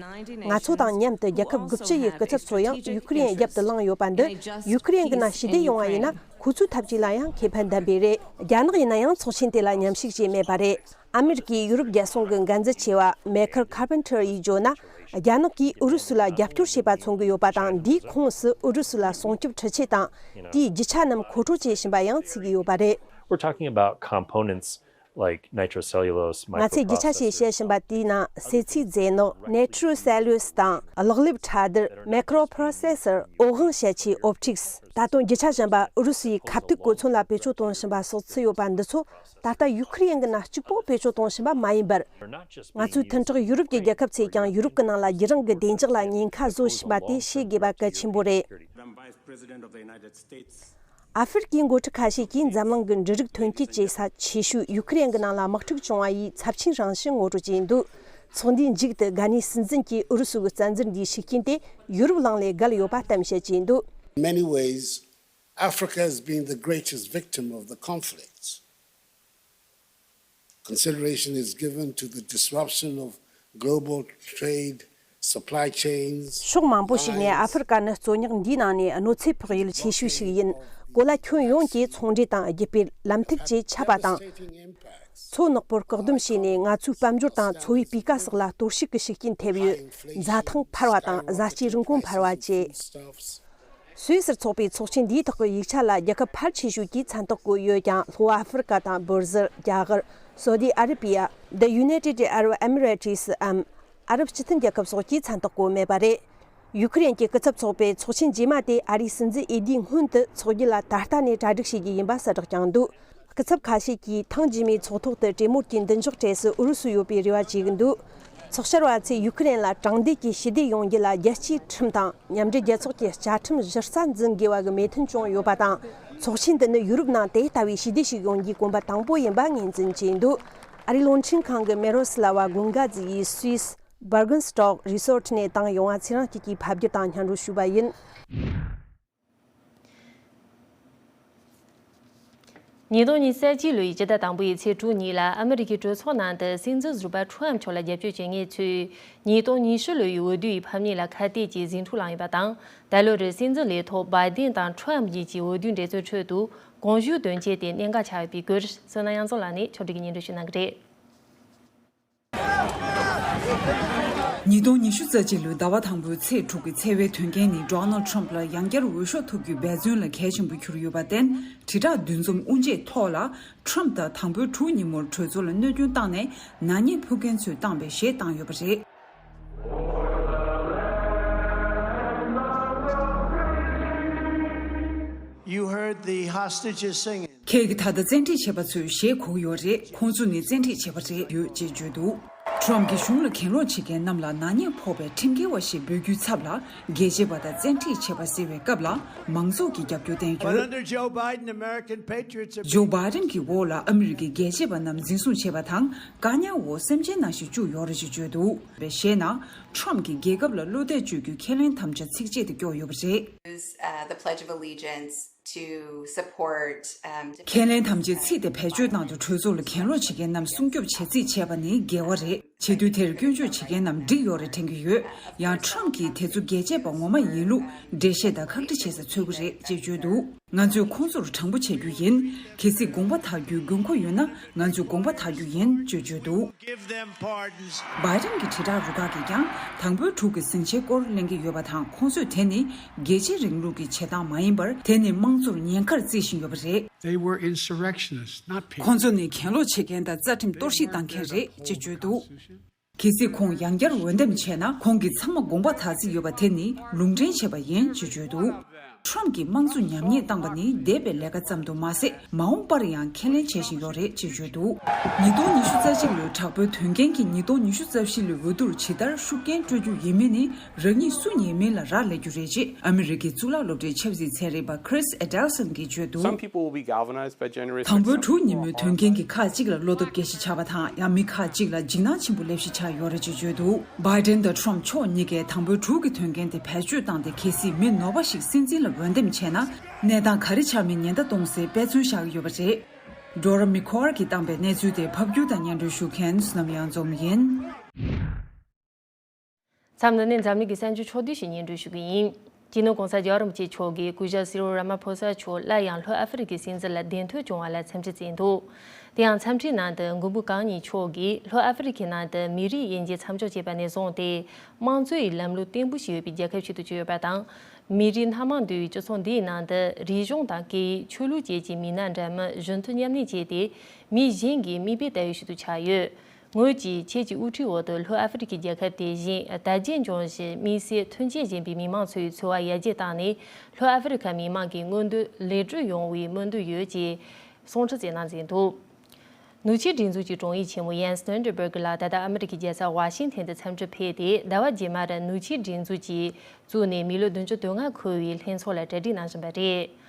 ང་ཚོ་དང་མཉམ་དུ་རྒྱལ་ཁབ་དགུ་བཅུ་ཡི་སྐུ་ཚབ་ཚོ་ཡང་ཡུ་ཀེ་རེན་རྒྱབ་ཏུ་ལངས་ཡོད་པ་འདི་ཡུ་ཀེ་རེན་གྱི་ནང་ཞི་བདེ་ཡོང་བ་ཡིན་ན་ཁོ་ཚོའི་འཐབ་ཇུས་ལ་ཡང་ཁེ་ཕན་ལྡན་པས་རེད། རྒྱ་ནག་ཡིན་ན་ཡང་ཚོགས་ཆེན་དེ་ལ་མཉམ་ཞུགས་བྱས་མེད་པ་རེད། ཨ་མེ་རི་ཀའི་ཡུ་རོབ་རྒྱལ་སྲུང་གི་འགན་འཛིན་ཆེ་བ་མེ་ཁར་ཁར་པན་ཐར་ཡིས་བརྗོད་ན། རྒྱ་ནག་གིས་ཨུ་རུ་སུ་ལ་རྒྱབ་སྐྱོར་བྱེད་པ་མཚོན་གྱི་ཡོད་པ་དང་། འདིའི་ཁོངས་སུ་ཨུ་རུ་སུ་ལ་སྲུང་སྐྱོབ་འཕྲུལ་ཆས་དང་། དེའི་རྒྱུ་ཆ་རྣམས་མཁོ་སྤྲོད་བྱེད་བཞིན་པ་ཡང་ཚུད་ཀྱི་ཡོད་པ་རེད། We're talking about components like nitrocellulose, ང་ཚོས་རྒྱུ་ཆ་ཞེས་བཤད་བཞིན་པ་དེའི་ནང་ཟས་ཚིག་རྫས་ནག་ནེ་ཊྲོ་སེ་ལུ་ལོ་སི་དང་། གློག་ལེབ་ཕྲ་སྡེར་མེ་ཀྲོ་པྲོ་སེ་སར། འོད་དབང་བྱེད་ཆས་ཨོབ་ཊིག་སི། ད་དུང་རྒྱུ་ཆ་གཞན་པ་ཨུ་རུ་སུ་ཡིས་ཁ་ཐུག་གོ་མཚོན་ལ་བེད་སྤྱོད་གཏོང་བཞིན་པ་སོགས་ཚུད་ཡོད་པ་འདི་ཚོ་ད་ལྟ་ཡུ་ཁུ་རེན་གྱི་ནང་གཅིག་པོ་བེད་སྤྱོད་གཏོང་བཞིན་པ་མ་ཡིན་པར། ང་ཚོའི་མཐུན་གྲོགས་ཡུ་རོབ་ཀྱི་རྒྱལ་ཁབ་ཚོས་ཀྱང་ཡུ་རོབ་ཀྱི་ནང་ལ་རྒྱུ་རང་གི་བདེ་འཇགས་ལ་ཉེན་ཁ་བཟོ་བཞིན་པ་དེ་ཤེས་དགོས་པ་གལ་ཆེན་པོ་རེད། ཨ་ཧྥེ་རི་ཀའི་འགོ་ཁྲིད་ཁ་ཤས་ཀྱིས་འཛམ་གླིང་གི་འབྲུ་རིགས་ཐོན་སྐྱེད་བྱེད་ས་ཆེ་ཤོས་ཡུ་ཁུ་རེན་གྱི་ནང་ལ་དམག་འཁྲུག་བྱུང་བ་ཡིས་ཚབས་ཆེན་རང་བཞིན་ངོ་སྤྲོད་བྱས་འདུག་ཚོགས་འདུའི་མཇུག་ཏུ་གྷ་ནིའི་སྲིད་འཛིན་གྱིས་ཨུ་རུ་སུ་གི་བཙན་འཛུལ་འདིའི་ཤུགས་རྐྱེན་དེ་ཡུ་རོབ་གླིང་ལས་བརྒལ་ཡོད་པ་གཏམ་བཤད་བྱས་འདུག In many ways, Africa has been the greatest victim of the conflicts. Consideration is given to the disruption of global trade, supply chains, ཕྱོགས་མང་པོ་ཞིག་ནས་ཨ་ཧྥེ་རི་ཀ་ནི་རྩོད་རྙོག་འདིའི་ནང་ནས་གནོད་འཚེ་ཕོག་ཡུལ་ཆེ་ཤོས་ཤིག་ཡིན། གོ་ལ་ཁྱོན་ཡོངས་ཀྱི་ཚོང་འབྲེལ་དང་རྒྱུ་སྤུས་ལམ་ཐིག་བཅས་ཆད་པ་དང་། མཚོ་ནག་པོར་བཀག་སྡོམ་བྱས་ནས་ང་ཚོའི་དཔལ་འབྱོར་དང་འཚོ་བའི་སྤུས་ཀ་སོགས་ལ་གཏོར་བཤིག་གི་ཤུགས་རྐྱེན་ཐེབས་ཡོད། འཛའ་ཐང་འཕར་བ་དང་བཟའ་སྐྱེལ་རིན་གོང་འཕར་བ་བཅས། སུད་སིར་འཚོགས་པའི་ཚོགས་ཆེན་འདིའི་ཐོག་གི་ཡིག་ཆ་ལ་རྒྱལ་ཁབ་ཕལ་ཆེ་ཤོས་ཀྱིས་མཚན་རྟགས་བཀོད་ཡོད་ཀྱང་། ལྷོ་ཨ་ཧྥེ་རི་ཀ་དང་། འབར་ཟིལ། རྒྱ་གར། སོ་ཌི་ཨ་རི་པི་ཡ། The United Arab Emirates འམ། ཨ་རབ་སྤྱི་མཐུན་རྒྱལ་ཁབ་སོགས་ཀྱིས་མཚན་རྟགས་བཀོད་མེད་པ་རེད། ཡུ་ཁུ་རེན་གྱི་སྐུ་ཚབ་ཚོགས་པས་ཚོགས་ཆེན་རྗེས་མ་དེ་ཨ་རིའི་སྲིད་འཛིན་ཨེ་ཌི་སྔོན་དུ་འཚོགས་རྒྱུ་ལ་ད་ལྟ་ནས་གྲ་སྒྲིག་བྱེད་རྒྱུ་ཡིན་པ་གསལ་བསྒྲགས་བསྐྱངས་འདུག་སྐུ་ཚབ་ཁ་ཤས་ཀྱིས་ཐེངས་རྗེས་མའི་ཚོགས་ཐོག་ཏུ་གྲོས་མོལ་གྱི་མདུན་ཅོག་གྲས་སུ་ཨུ་རུ་སུ་ཡོད་པའི་རེ་བ་བྱེད་ཀྱི་འདུག་ཚོགས་བཅར་བ་ཚོས་ཡུ་ཁུ་རེན་ལ་དྲང་བདེན་གྱི་ཞི་བདེ་ཡོང་རྒྱུ་ལ་རྒྱལ་སྤྱིའི་ཁྲིམས་དང་མཉམ་འབྲེལ་རྒྱལ་ཚོགས་ཀྱི་བཅའ་ཁྲིམས་གཞི་རྩ་འཛིན་དགོས་པ་གི་མོས་མཐུན་བྱུང་ཡོད་པ་དང་། ཚོགས་ཆེན་འདི་ནི་ཡུ་རོབ་ནང་དེ་ལྟ་བུའི་ཞི་བདེ་ཞིག་ཡོང་རྒྱུའི་གོམ་པ་དང་པོ་ཡིན་པ་ངོས་འཛིན་བྱས་འདུག་ཨ་རིའི་རླུང་འཕྲིན་ཁང་གི་མེ་རོ་སི་ལ་ཝ་གུན་གྷ་ཛི་ཡིས་སུད་སི་Bergenstock Resort ནས་བཏང་ཡོང་བ་ཚེ་རིང་སྐྱིད་ཀྱིས་ཕབ་བསྒྱུར་དང་སྙན་སྒྲོན་ཞུས་པ་ཡིན། ཉིས་སྟོང་ཉི་ཤུ་རྩ་གཅིག་ལོའི་སྤྱི་ཟླ་དང་པོའི་ཚེས་དྲུག་ཉིན་ལ་ཨ་མི་རི་ཀའི་གྲོས་ཚོགས་ནང་དུ་སྲིད་འཛིན་ཟུར་པ་ཁྲོམ་མཆོག་ལ་རྒྱབ་སྐྱོར་བྱེད་མཁན་ཚོས་ཉིས་སྟོང་ཉི་ཤུ་ལོའི་འོས་བསྡུའི་ཕམ་ཉེས་ལ་ཁ་གཏད་ཀྱིས་ཟིང་འཁྲུག་བསླངས་ཡོད་པ་དང་། ད་ལོ་རུ་སྲིད་འཛིན་ལས་ཐོག་བྷའི་ཌེན་དང་ཁྲོམ་གཉིས་ཀྱི་འོས་བསྡུའི་འགྲན་རྩོད་ཁྲོད་དུ་དགོངས་ཞུ་དོན་ཆེན་དེ་གནད་འགག་ཆགས་ཡོད་པའི་སྐོར་བསོད་ནམས་དབྱངས་འཛོམས་ལགས་ནས་ཕྱོགས་སྒྲིག་གིས་སྙན་སྒྲོན་ཞུ་གནང་གི་རེད། ཉིས་སྟོང་ཉི་ཤུ་རྩ་གཅིག་ལོའི་ཟླ་བ་དང་པོའི་ཚེས་དྲུག་གི་འཚེ་བའི་དོན་རྐྱེན་ནི་ཌོ་ནལ་ཁྲམ་ལ་ཡང་བསྐྱར་འོས་ཤོག་ཐོབ་རྒྱུའི་འབད་བརྩོན་ལ་གལ་ཆེན་པོ་གྱུར་ཡོད་པར་བརྟེན། དྲིལ་བསྒྲགས་འདུ་འཛོམས་དབུ་འབྱེད་ཐོག་ལ་ཁྲམ་དང་དང་པོའི་དྲུག་ཉིན་མོར་གྲོས་ཚོགས་ལ་གནོད་སྐྱོན་བཏང་ནས་ནག་ཉེས་ཕོག་མཁན་ཚོས་བཏང་བའི་གཞས་བཏང་ཡོད་པ་རེད། You heard the hostages singing. ཁྱེད་ཀྱིས་ད་ལྟ་བཙན་ཁྲིད་བྱས་པ་ཚོའི་གཞས་གོ་གི་ཡོད་རེད། ཁོང་ཚོ་ནི་བཙན་ཁྲིད་བྱས་པ་རེད་ཡོད་ཅེས་བརྗོད་འདུག་ཁྲོམ་གྱིས་གཞུང་ལ་གྱེན་ལོག་བྱེད་མཁན་རྣམས་ལ་ནག་ཉེས་ཕོག་པའི་ཁྲིམས་འགལ་བ་ཞེས་འབོད་རྒྱུའི་ཚབ་ལ་རྒྱལ་གཅེས་པ་དང་བཙན་ཁྲིད་བྱས་པ་ཟེར་བའི་སྐབས་ལ་མང་ཚོགས་ཀྱིས་རྒྱབ་སྐྱོར་བསྟན་But ཡོད། Under Joe Biden, American patriots have ཇོ་བྷའི་ཌེན་གྱི་འོག་ལ་ཨ་མི་རི་ཀའི་རྒྱལ་གཅེས་པ་རྣམས་འཛིན་བཟུང་བྱས་པ་དང་བཀག་ཉར་འོག་སེམས་ཅན་ནང་བཞིན་བཅུག་ཡོད་རེད་ཅེས་བརྗོད་འདུག་པའི་གཞས་ནང་ཁྲོམ་གྱིས་རྒྱལ་ཁབ་ལ་བློ་གཏད་བཅོལ་རྒྱུའི་ཁས་ལེན་དམ་བཅའ་ཚིགས་བཅད་དེ་བཀོད་ཡོད་པ་རེད། Use, uh, the Pledge of Allegiance to support, um, ཁས་ལེན་དམ་བཅའ་ཚིག་དེ་བེད་སྤྱོད་གནང་དུ་གྲོས་ཚོགས་ལ་གྱེན་ལོག་བྱེད་མཁན་རྣམས་སྲུང་སྐྱོབ་བྱེད་རྩིས་བྱས་པ་ནི་འགལ་བ་རེད། བྱེད་དུས་དེར་སྐྱོན་བརྗོད་བྱེད་མཁན་རྣམས་འགྲིག་ཡོད་རེད་དྲན་གྱི་ཡོད། ཡང་ཁྲོམ་གྱིས་དེ་ཚོ་རྒྱལ་གཅེས་པ་ངོ་མ་ཡིན་ལུགས་འགྲེལ་བཤད་དང་ཁག་དཀྲི་བྱེད་ས་འཚོལ་གྱི་རེད་ཅེས་བརྗོད་འདུག་ང་ཚོས་ཁོང་ཚོར་དྲང་པོ་བྱེད་རྒྱུ་ཡིན། གལ་སྲིད་དགོངས་པ་དག་རྒྱུའི་དགོས་མཁོ་ཡོད་ན་ང་ཚོས་དགོངས་པ་དག་རྒྱུ་ཡིན་ཅེས་བརྗོད་འདུག Give them pardons. བྷའི་ཌེན་གྱི་དྲིལ་བསྒྲགས་རུ་ཁག་གིས་ཀྱང་དང་པོའི་དྲུག་གི་ཟིང་ཆའི་སྐོར་གླེང་གི་ཡོད་པ་དང་། ཁོང་ཚོས་དེ་ནི་རྒྱལ་གཅེས་རིང་ལུགས་ཀྱི་བྱེད་སྟངས་མ་ཡིན་པར། དེ་ནི་དམངས་གཙོར་ཉེན་ཁར་བརྩི་བཞིན་ཡོད་པ་རེད། They were insurrectionists, not people. ཁོང་ཚོ་ནི་གྱེན་ལོག་བྱེད་མཁན་དང་རྩ་ཁྲིམས་གཏོར་བཤིག་བཏང་མཁན་རེད་ཅེས་བརྗོད་འདུག་གལ་སྲིད་ཁོང་ཡང་བསྐྱར་འོས་འདེམས་བྱས་ན། ཁོང་གིས་ཚང་མ་དགོངས་པ་དག་རྩིས་ཡོད་པ་དེ་ནི་ལུང་འདྲེན་བྱས་པ་ཡིན་ཅེས་བརྗོད་འདུག་ཁྲོམ་གྱི་དམངས་གཙོ་ཉམས་ཉེས་བཏང་པ་ནི་འདས་པའི་ལས་ཀ་ཙམ་དུ་མ་ཟད། མ་འོངས་པར་ཡང་ཁས་ལེན་བྱེད་བཞིན་ཡོད་རེད་ཅེས་བརྗོད་འདུག་ཉིས་སྟོང་ཉི་ཤུ་རྩ་གཅིག་ལོའི་དྲག་པོའི་དོན་རྐྱེན་གྱིས་ཉིས་སྟོང་ཉི་ཤུ་རྩ་བཞི་ལོའི་འོས་བསྡུར་ཇི་ལྟར་ཤུགས་རྐྱེན་སྤྲོད་རྒྱུ་ཡིན་མིན་ནི། རང་ཉིད་སུ་ཡིན་མིན་ལ་རག་ལས་རྒྱུ་རེད་ཅེས་ཨ་མི་རི་ཀའི་གཙུག་ལག་སློབ་གྲྭའི་ཆབ་སྲིད་ཚན་རིག་པ་Chris Adelson གྱིས་བརྗོད་འདུག Some people will be galvanized by generous དང་པོའི་དྲུག་ཉིན་མོའི་དོན་རྐྱེན་གྱིས་ཁག་ཅིག་ལ་བློ་སྟོབས་སྐྱེད་གཞི་ཆགས་པ་དང་། ཡང་མི་ཁག་ཅིག་ལ་འཇིགས་སྣང་ཆེན་པོ་སླེབས་གཞི་ཆགས་ཡོད་རེད་ཅེས་བརྗོད་འདུག Biden དང་Trump ཕྱོགས་གཉིས་ཀས་དང་པོའི་དྲུག་གི་དོན་རྐྱེན་དེ་བེད་སྤྱོད་བཏང་སྟེ། གལ་སྲིད་མི་ནོར་བ་ཞིག་སྲིད་འཛིན་ལ་འོས་འདེམས་བྱས་ན། གནས་སྟངས་ག་རེ་ཆགས་མིན་ཉེན་བརྡ་གཏོང་སའི་དཔེ་མཚོན་བཞག་གི་ཡོད་པ་རེད། Dora McCord གིས་བཏང་པའི་གནས་ཚུལ་དེ་ཕབ་སྒྱུར་དང་སྙན་སྒྲོན་ཞུ་མཁན་བསོད་ནམས་གཡང་འཛོམས་ཡིན། མཚམས་འདི་ནས་འཛམ་གླིང་གི་གསར་འགྱུར་ཕྱོགས་བསྡུས་ཤིག་སྙན་སྒྲོན་ཞུ་གི་ཡིན། སྤྱི་ནོར་གོང་ས་རྒྱལ་བ་རིན་པོ་ཆེ་མཆོག་གིས་སྐུ་ཞབས་སི་རིལ་རཱ་མ་ཕོ་ས་མཆོག་སླར་ཡང་ལྷོ་ཨ་ཧྥེ་རི་ཁའི་སྲིད་འཛིན་ལ་གདན་ཐོན་བྱུང་བ་ལ་འཚམས་འདྲི་བསྩལ་འདུག་དེ་ཡང་འཚམས་འདྲིའི་ནང་དུ་མགོན་པོ་གང་ཉིད་མཆོག་གིས་ལྷོ་ཨ་ཧྥེ་རི་ཁའི་ནང་དུ་མི་རིགས་དབྱེ་འབྱེད་མཚམས་འཇོག་བྱས་པ་ནས་བཟུང་སྟེ། དམངས་གཙོའི་ལམ་ལུགས་བརྟན་པོ་ཞིག་ཡོད་པའི་རྒྱལ་ཁབ་ཞིག་ཏུ་གྱུར་ཡོད་པ་དང་། མི་རིགས་སྣ་མང་འདུས་པའི་སྤྱི་ཚོགས་འདིའི་ནང་དུ་རིག་གཞུང་དང་སྐད་ཡིག་ཆོས་ལུགས་བཅས་ཀྱི་མི་སྣ་འདྲ་མིན་གཞོན་ནུ་མཉམ་གནས་བྱས་ཏེ། མི་གཞན་གྱི་མིག་དཔེ་ལྟ་བུ་ཞིག་ཏུ་ཆགས་ཡོད། ངོས་ཀྱིས་ཁྱེད་ཀྱི་དབུ་ཁྲིད་འོག་ཏུ་ལྷོ་ཨ་ཧྥེ་རི་ཁའི་རྒྱལ་ཁབ་དེ་བཞིན་དར་རྒྱས་འབྱུང་བཞིན་དམིགས་བསལ་མཐུན་རྐྱེན་ལྡན་པའི་མི་མང་ཚོའི་འཚོ་བ་ཡར་རྒྱས་བཏང་ནས། ལྷོ་ཨ་ཧྥེ་རི་ཁ་མི་མང་གི་མངོན་འདོད་ལེགས་གྲུབ་ཡོང་བའི་སྨོན་འདུན་ཡོད་ཅེས་གསུང་འཕྲིན་བསྩལ་གནང་མཛད་འདུག་ནུབ་ཕྱོགས་སྒྲིག་འཛུགས་ཀྱི་དྲུང་ཡིག་ཆེན་མོ་ཡན་སི་སྟོན་ཏེ་སྦུར་གི་ལགས་ད་ལྟ་ཨ་མི་རི་ཀའི་རྒྱལ་ས་ཝ་ཤིང་ཐན་དུ་འཚམས་འདྲིར་ཕེབས་ཏེ། ཟླ་བ་རྗེས་མར་ནུབ་ཕྱོགས་སྒྲིག་འཛུགས་ཀྱིས་བཙུགས་ནས་མི་ལོ་བདུན་ཅུ་དོན་ལྔ་འཁོར་བའི་ལྷན་ཚོགས་ལ་གྲ་སྒྲིག་གནང་བཞིན་པ་རེད།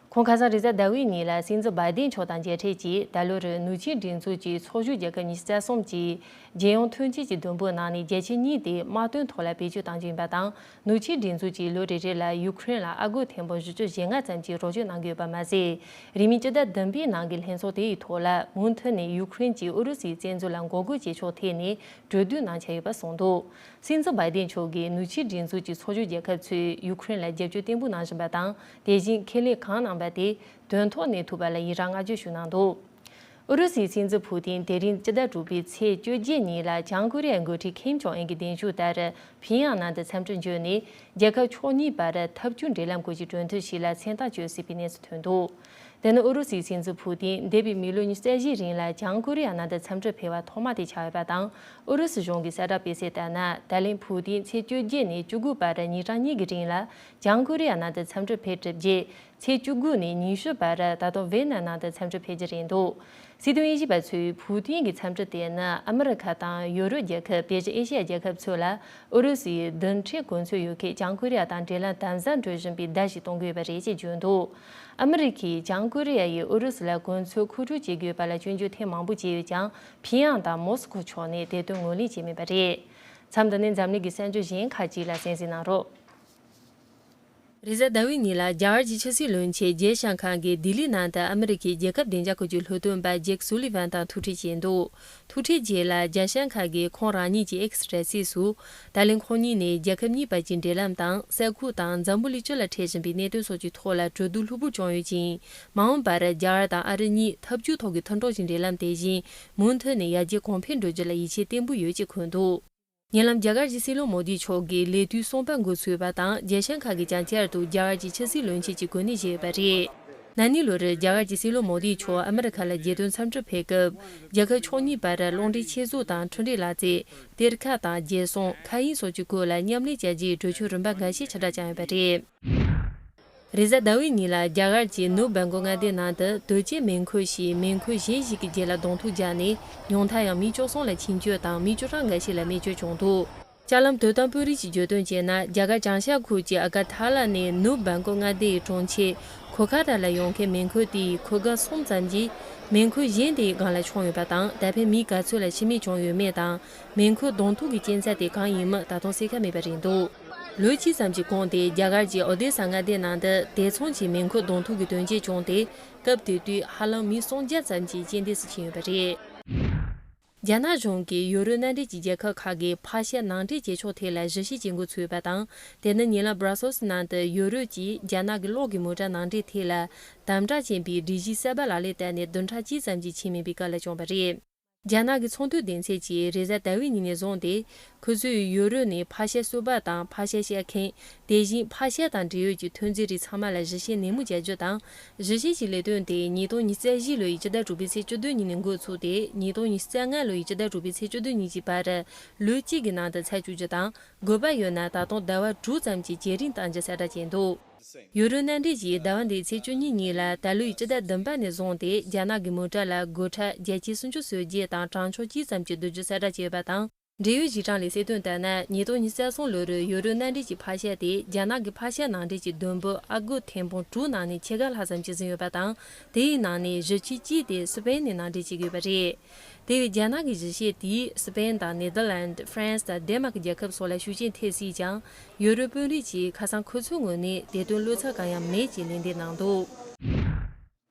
ཁོང་ཁ་སང་རེས་གཟའ་ཟླ་བའི་ཉིན་ལ་སྲིད་འཛིན་བྷའི་ཏིན་མཆོག་དང་མཇལ་འཕྲད་ཀྱིས། ད་ལོར་ནུབ་ཕྱོགས་སྒྲིག་འཛུགས་ཀྱི་ཚོགས་ཞུགས་རྒྱལ་ཁབ་ཉི་ཤུ་རྩ་གསུམ་གྱིས་རྒྱལ་ཡོངས་མཐུན་རྐྱེན་གྱི་བསྡོམས་པའི་ནང་ནས་རྒྱལ་ཁབ་གཉིས་དེ་དམག་དོན་ཐོག་ལ་བེད་སྤྱོད་གཏང་རྒྱུ་ཡིན་པ་དང་། ནུབ་ཕྱོགས་སྒྲིག་འཛུགས་ཀྱིས་ལོ་རེ་རེ་ལ་ཡུ་ཁུ་རེན་ལ་ཨ་སྒོར་ཐེར་འབུམ་བཞི་བཅུ་ཞེ་ལྔ་ཙམ་གྱི་རོགས་སྐྱོར་གནང་གི་ཡོད་པ་མ་ཟད། རིང་མིན་སྤྱི་ཟླ་བདུན་པའི་ནང་གི་ལྷན་ཚོགས་དེའི་ཐོག་ལ་མུ་མཐུད་ནས་ཡུ་ཁུ་རེན་གྱིས་ཨུ་རུ་སུའི་བཙན་འཛུལ་ལ་འགོག་རྒོལ་བྱེད་ཕྱོགས་ཐད་ནས་གྲོས་བསྡུར་གནང་འཆར་ཡོད་པ་གསུངས་འདུག་སྲིད་འཛིན་བྷའི་ཏིན་མཆོག་གིས་ནུབ་ཕྱོགས་སྒྲིག་འཛུགས་ཀྱི་ཚོགས་ཞུགས་རྒྱལ་ཁབ་ཚོས་ཡུ་ཁུ་རེན་ལ་རྒྱབ་སྐྱོར་བརྟན་པོ་གནང་བཞིན་པ་དང་། དེ་བཞིན་ཁས་ལེན་གང་གནང་པ་དེ་དོན་ཐོག་གནས་ཐུབ་པ་ལ་ཡི་རངས་བསྔགས་བརྗོད་ཞུ་གནང་འདུག་ཨུ་རུ་སུའི་སྲིད་འཛིན་ཕུའུ་ཏིན་དེ་རིང་སྤྱི་ཟླ་དྲུག་པའི་ཚེས་བཅོ་བརྒྱད་ཉིན་ལ་བྱང་ཀོ་རི་ཡའི་འགོ་ཁྲིད་ཁིམ་ཇོང་ཨན་གྱི་གདན་ཞུ་ལྟར། ཕིང་ཡང་ནང་དུ་འཚམས་འདྲིར་འབྱོན་ནས། རྒྱལ་ཁབ་ཕྱོགས་གཉིས་བར་འཐབ་ཇུས་འབྲེལ་ལམ་སྐོར་གྱི་གྲོས་མཐུན་ཞིག་ལ་མཚན་རྟགས་བཅོལ་སྲིད་པའི་གནས་ཚུལ་ཐོན་འདུག་དེ་ནི་ཨུ་རུ་སུའི་སྲིད་འཛིན་ཕུའུ་ཏིན་འདས་པའི་མི་ལོ་ཉི་ཤུ་རྩ་བཞིའི་རིང་ལ་བྱང་ཀོ་རི་ཡ་ནང་དུ་འཚམས་འདྲིར་ཕེབས་པ་ཐོག་མ་དེ་ཆགས་ཡོད་པ་དང་། ཨུ་རུ་སུ་གཞུང་གི་གསལ་བསྒྲགས་སྤེལ་གསལ་ལྟར་ན། ད་ལན་ཕུའུ་ཏིན་ཚེས་བཅོ་བརྒྱད་ནས་བཅུ་དགུ་བར་ཉིན་གྲངས་གཉིས་ཀྱི་རིང་ལ་བྱང་ཀོ་རི་ཡ་ནང་དུ་འཚམས་འདྲིར་ཕེབས་གྲུབ་རྗེས། ཚེས་བཅུ་དགུ་ནས་ཉི་ཤུ་བར་ད་དུང་ཝེ་ན་ནང་དུ་འཚམས་འདྲིར་ཕེབས་རྒྱུ་རེད་འདུག་སྲིད་དོན་དབྱེ་ཞིབ་པ་ཚོས་ཕུའུ་ཏིན་གྱི་འཚམས་འདྲི་དེ་ནི་ཨ་མི་རི་ཁ་དང་ཡུ་རོབ་རྒྱལ་ཁབ། དེ་བཞིན་ཨེ་ཤི་ཡ་རྒྱལ་ཁབ་ཚོ་ལ་ཨུ་རུ་སུའི་རྡུལ་ཕྲན་གོ་མཚོན་ཡོད་མཁན་བྱང་ཀོ་རི་ཡ་དང་འབྲེལ་ལམ་དམ་ཟབ་འགྲོ་བཞིན་པའི་བརྡ་ཞིག་གཏོང་གི་ཡོད་པ་རེད་ཅེས་བརྗོད་འདུག་ཨ་མི་རི་ཁས་བྱང་ཀོ་རི་ཡ་ཡིས་ཨུ་རུ་སུ་ལ་གོ་མཚོན་མཁོ་སྤྲོད་བྱེད་དགོས་པ་ལ་སྐྱོན་བརྗོད་ཐེངས་མང་པོ་བྱས་ཡོད་ཀྱང་། ཕིང་ཡང་དང་མོ་སི་ཁོ་ཕྱོགས་ནས་དེ་དོན་ངོས་ལེན་བྱས་མེད་པ་རེད། མཚམས་འདི་ནས་འཛམ་གླིང་གི་གསར་འགྱུར་གཞན་ཁག་ཅིག་ལ་གསན་གཟིགས་གནང་རོགས། རེས་གཟའ་ཟླ་བའི་ཉིན་ལ་རྒྱ་གར་གྱི་ཕྱི་སྲིད་བློན་ཆེན་ཇེ་ཤང་ཁར་གྱིས་ལྡི་ལི་ནང་དུ་ཨ་མི་རི་ཁའི་རྒྱལ་ཁབ་བདེ་འཇགས་ཁུལ་གྱི་སློབ་སྟོན་པ་ཇེག་སུ་ལི་ཝན་དང་ཐུག་འཕྲད་བྱས་འདུག་ཐུག་འཕྲད་རྗེས་ལ་ཇེ་ཤང་ཁར་གྱིས་ཁོང་རང་ཉིད་ཀྱི་ཨེག་སི་དྲ་ཚིགས་སུ། ད་ལན་ཁོང་གཉིས་ནས་རྒྱལ་ཁབ་གཉིས་བར་གྱི་འབྲེལ་ལམ་དང་། ས་ཁུལ་དང་འཛམ་བུ་གླིང་སྤྱི་ལ་འཕྲད་བཞིན་པའི་གནད་དོན་སོགས་ཀྱི་ཐོག་ལ་གྲོས་བསྡུར་ལྷུག་པོ་བྱུང་ཡོད་ཅིང་། མ་འོངས་པར་རྒྱ་གར་དང་ཨ་རི་གཉིས་འཐབ་ཇུས་ཐོག་གི་མཐུན་གྲོགས་ཀྱི་འབྲེལ་ལམ་དེ་བཞིན་མུ་མཐུད་ནས་ཡར་རྒྱས་གོང་འཕེལ་འགྲོ་རྒྱུ་ལ་ཡིད་ཆེས་བརྟན་པོ་ཡོད་ཅེས་འཁོད་འདུག་ཉེ་ལམ་རྒྱ་གར་གྱི་སྲིད་བློན་མོ་དི་མཆོག་གིས་ལས་དུས་གསུམ་པ་འགོ་ཚུགས་པ་དང་། ཇེ་ཤང་ཁ་གིས་བྱང་ཤར་དུ་རྒྱ་གར་གྱི་ཕྱི་སྲིད་བློན་ཆེན་གྱི་གོ་གནས་བཞེས་ཡོད་པ་རེད། ན་ནིང་ལོར་རྒྱ་གར་གྱི་སྲིད་བློན་མོ་དི་མཆོག་ཨ་མི་རི་ཁ་ལ་རྒྱལ་དོན་འཚམས་འདྲིར་ཕེབས་སྐབས། རྒྱལ་ཁབ་ཕྱོགས་གཉིས་བར་རླུང་འཕྲིན་ཆེད་བཟོ་དང་འཕྲུལ་རིག་ལག་རྩལ། གཏེར་ཁ་དང་རྒྱལ་སྲུང་། མཁའ་དབྱིངས་སོགས་ཀྱི་སྐོར་ལ་མཉམ་ལས་བྱ་རྒྱུའི་གྲོས་ཆོད་རིམ་པ་འགའ་ཤས་ཕྱིར་བསྒྲགས་བྱུང་ཡོད་པ་རེད། རེས་གཟའ་ཟླ་བའི་ཉིན་ལ་རྒྱ་གར་གྱི་ནུབ་སྦེལ་ཀོབ་མངའ་སྡེ་ནང་དུ་དོལ་རྒྱལ་མེ་འཁོར་ཞིག་མེ་འཁོར་གཞན་ཞིག་གི་རྗེས་ལ་གདོང་ཐུག་བརྒྱབ་ནས། ཉུང་མཐར་ཡང་མི་བཅུ་གསུམ་ལ་འཆིང་སྐྱོན་དང་། མི་བཅུ་གྲངས་འགའ་ཞིག་ལ་རྨས་སྐྱོན་བྱུང་འདུག་ལྕགས་ལམ་དོན་དམ་དཔོན་རིགས་ཀྱིས་བརྗོད་དོན་བྱས་ན། རྒྱ་གར་བྱང་ཤར་ཁུལ་གྱི་ཨ་ག་ཐ་ལ་ནས་ནུབ་སྦེལ་ཀོབ་མངའ་སྡེའི་གྲོང་ཁྱེར་ཁོ་ཁ་ར་ལ་ཡོང་མཁན་མེ་འཁོར་དེའི་འཁོར་སྒར་གསུམ་ཙམ་གྱིས་མེ་འཁོར་གཞན་དེའི་སྒང་ལ་མཆོངས་ཡོད་པ་དང་། ད་ཕན་མི་ག་ཚོད་ལ་ཤི་རྨས་བྱུང་ཡོད་མེད་དང་། མེ་འཁོར་གདོང་ཐུག་གི་རྐྱེན་ཚད་དེ་གང་ཡིན་མིན་ད་དུང་གསལ་ཁ་མེད་པ་རེད་འདུག་ལོ་གཅིག་ཙམ་གྱི་གོང་དེ་རྒྱ་གར་གྱི་ཨོ་དེ་ས་མངའ་སྡེ་ནང་དུ་དེ་མཚུངས་ཀྱི་མེ་འཁོར་གདོང་ཐུག་གི་དོན་རྐྱེན་བྱུང་སྟེ། སྐབས་དེ་དུས་ཧ་ལམ་མི་སུམ་བརྒྱ་ཙམ་གྱིས་རྐྱེན་འདས་སུ་ཕྱིན་ཡོད་པ་རེད། རྒྱ་ནག་གཞུང་གིས་ཡུ་རོབ་མནའ་འབྲེལ་གྱི་རྒྱལ་ཁབ་ཁག་གིས་ཕག་ཤའི་ནང་འདྲེན་བྱེད་ཕྱོགས་ཐད་ལ་ཞིབ་བཤེར་བྱེད་འགོ་ཚུགས་པ་དང་། དེ་ནི་ཉེ་ལམ་སྦྲ་སེལ་སི་ནང་དུ་ཡུ་རོབ་ཀྱིས་རྒྱ་ནག་གི་གློག་གི་མོ་ཊ་ནང་འདྲེན་ཐད་ལ་དམ་དྲག་ཅན་པའི་སྒྲིག་གཞི་གསར་པ་ལག་ལེན་བསྟར་ནས་བདུན་ཕྲག་གཅིག་ཙམ་གྱི་ཕྱིན་མེད་པའི་སྐབས་ལ་བྱུང་བ་རེད། རྒྱ་ནག་གི་ཚོང་དོན་སྡེ་ཚན་གྱིས་རེས་གཟའ་ཟླ་བའི་ཉིན་ནས་བཟུང་སྟེ། ཁོ་ཚོས་ཡུ་རོབ་ནས་ཕག་ཤ་གསོ་བ་དང་ཕག་ཤ་བཤའ་མཁན། དེ་བཞིན་ཕག་ཤ་དང་འབྲེལ་ཡོད་ཀྱི་ཐོན་རྫས་རིགས་ཚང་མ་ལ་ཞིབ་བཤེར་ནན་མོ་བྱ་རྒྱུ་དང་། ཞིབ་བཤེར་གྱི་ལས་དོན་དེ་ཉིས་སྟོང་ཉི་ཤུ་རྩ་བཞི་ལོའི་སྤྱི་ཟླ་དྲུག་པའི་ཚེས་བཅུ་བདུན་ཉིན་ནས་འགོ་ཚུགས་ཏེ། ཉིས་སྟོང་ཉི་ཤུ་རྩ་ལྔ་ལོའི་སྤྱི་ཟླ་དྲུག་པའི་ཚེས་བཅུ་བདུན་ཉིན་གྱི་བར་ལོ་གཅིག་གི་ནང་དུ་ཚར་བཅུག་རྒྱུ་དང་། དགོས་པ་ཡོད་ན་ད་དུང་ཟླ་བ་དྲུག་ཙམ་གྱི་བརྒྱུད་རིམ་གཏང་རྒྱུ་གསལ་བསྒྲགས་བྱས་འདུག་ཡུ་རོབ་མནའ་འབྲེལ་གྱིས་ཟླ་བ་འདིའི་ཚེས་བཅུ་གཉིས་ཉིན་ལ་ད་ལོའི་སྤྱི་ཟླ་བདུན་པ་ནས་བཟུང་སྟེ་རྒྱ་ནག་གི་མོ་ཊ་ལ་སྒོ་ཁྲལ་བརྒྱ་ཆའི་སུམ་ཅུ་སོ་བརྒྱད་དང་གྲངས་ཆུང་གཅིག་ཙམ་གྱི་བསྡུ་རྒྱུ་གསལ་བསྒྲགས་བྱས་ཡོད་པ་དང་། འབྲེལ་ཡོད་གཞི་གྲངས་ལས་གསལ་སྟོན་ལྟར་ན། ཉིས་སྟོང་ཉི་ཤུ་རྩ་གསུམ་ལོ་རུ་ཡུ་རོབ་མནའ་འབྲེལ་གྱི་ཕར་ཞལ་དེ་རྒྱ་ནག་གི་ཕར་ཞལ་ནང་འདྲེན་གྱི་བསྡོམས་པོ་ཨ་སྒོར་ཐེར་འབུམ་དྲུག་ནང་ནས་ཕྱེད་ཀ་ལྷག་ཙམ་ཅིག་ཟིན་ཡོད་པ་དང་། དེའི་ནང་ནས་བཞི་ཆའི་གཅིག་དེ་སི་པེན་ནས་ནང་འདྲེན་བྱེད་ཀྱི་ཡོད་པ་རེད། དེ་བས་རྒྱ་ནག་གི་གཞི་བྱེས་དེས་སི་པེན་དང་ནེ་དར་ལན། ཧྥ་རན་སི་དང་ཌེན་མཱར་ཀི་རྒྱལ་ཁབ་སོགས་ལ་ཤུགས་རྐྱེན་ཐེབས་སྲིད་ཀྱང་། ཡུ་རོབ་དཔོན་རིགས་ཀྱིས་ཁ་སང་ཁོ་ཚོའི་ངོས་ནས་དེ་དོན་བློ་འཚབ་གང་ཡང་མེད་ཅེས་ལན་འདེབས་གནང་འདུག།